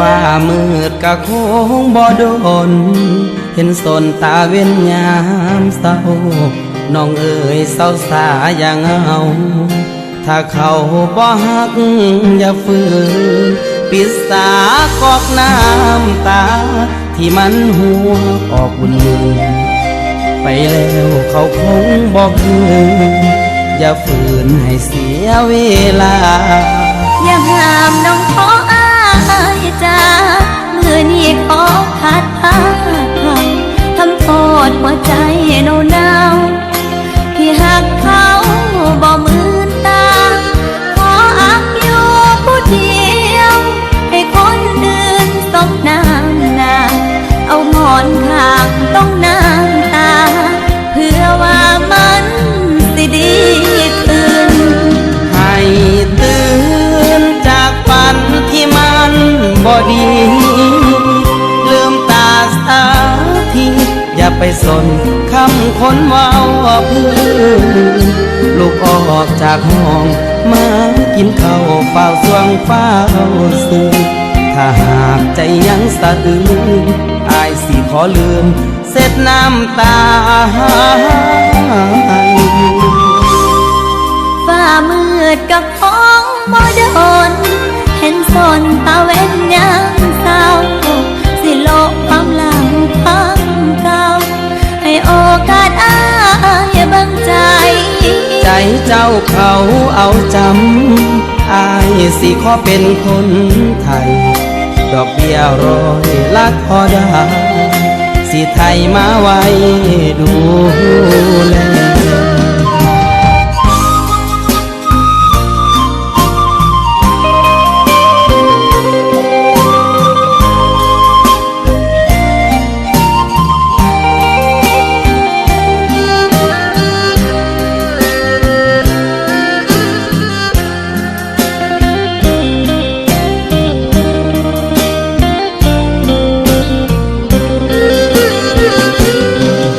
ຟ້າມືດກະຄົງບໍ່ດົນ ເຫັນສົນຕາເວັນຍາມເຊົ້າ ນ້ອງເອີຍເຊົາສາຢ່າເຫງົາ ຖ້າເຂົາບໍ່ຮັກຢ່າຝືນ ປິດສາກອກນ້ຳຕາ ທີ່ມັນຮົ່ວອອກວຸ່ນໆ ໄປແລ້ວເຂົາຄົງບໍ່ຄືນ ຢ່າຝືນໃຫ້ເສຍເວລາ. ຢ່າຫ້າມນ້ອງຂໍອ້າຍຈາ ມື້ນີ້ຂໍຂາດພາດເຂົາ ທຳໂທດຫົວໃຈໜາວໆ ທີ່ຮັກເຂົາບໍ່ໝື່ນຕາ ຂໍອັບຢູ່ຜູ້ດຽວ ໃຫ້ຄົນອື່ນສົບນ້ຳໜ້າ ເອົາໝອນຂ້າງຕ້ອງນ້ຳຕາ ເພື່ອວ່າມັນຊິດີຂຶ້ນ. ໃຫ້ຕື່ນຈາກຝັນທີ່ມັນບໍ່ດີ ລືມຕາສາທີ ຢ່າໄປສົນຄຳຄົນເວົ້າພື້ນ ລຸກອອກຈາກຫ້ອງມາກິນເຂົ້າ ຟ້າວສ່ວງຟ້າວຊື່ນ ຖ້າຫາກໃຈຍັງສະອືນ ອ້າຍຊິຂໍລືມເຊັດນ້ຳຕາໃຫ້. ຟ້າມືດກະ ຄົງບໍ່ດົນ ເຫັນສົນຕາເວັນຍາມເຊົ້າ ຊິໂລະຄວາມຫຼັງຄວາມເກົ່າ ໃຫ້ໂອກາດອ້າຍເບິ່ງໃຈ ໃຈເຈົ້າເຂົາເອົາຈຳ ອ້າຍຊິຂໍເປັນຄົນໄຖ່ ດອກເບ້ຍຮ້ອຍລະທໍ່ດາ ຊິໄຖ່ມາໄວ້ດູແລ.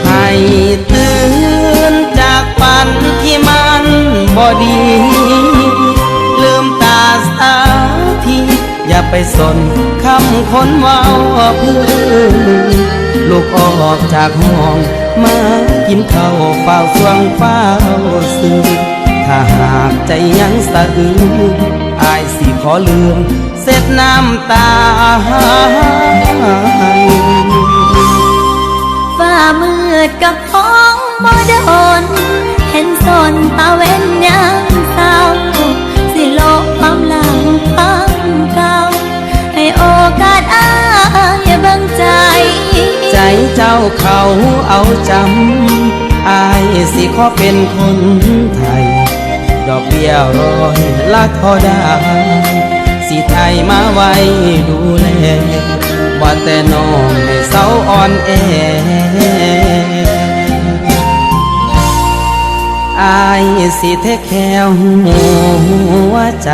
ໃຫ້ຕື່ນຈາກຝັນທີ່ມັນບໍ່ດີ ລືມຕາສາທີ ຢ່າໄປສົນຄຳຄົນເວົ້າພື້ນ ລຸກອອກຈາກຫ້ອງມາກິນເຂົ້າ ຟ້າວສ່ວງຟ້າວຊື່ນ ຖ້າຫາກໃຈຍັງສະອືນ ອ້າຍຊິຂໍລືມ ເຊັດນ້ຳຕາໃຫ້. ຟ້າມືດກະຄົງບໍ່ດົນ ເຫັນສົນຕາເວັນຍາມເຊົ້າ ຊິໂລະຄວາມຫຼັງຄວາມເກົ່າ ໃຫ້ໂອກາດອ້າຍເບິ່ງໃຈ ໃຈເຈົ້າເຂົາເອົາຈຳ ອ້າຍຊິຂໍເປັນຄົນໄຖ່ ດອກເບ້ຍຮ້ອຍລະທໍ່ດາ ຊິໄຖ່ມາໄວ້ດູແລ ວ່າແຕ່ນ້ອງໃຫ້ເຊົາອ່ອນແອ ອ້າຍຊິເທຄແຄຫົວໃຈ.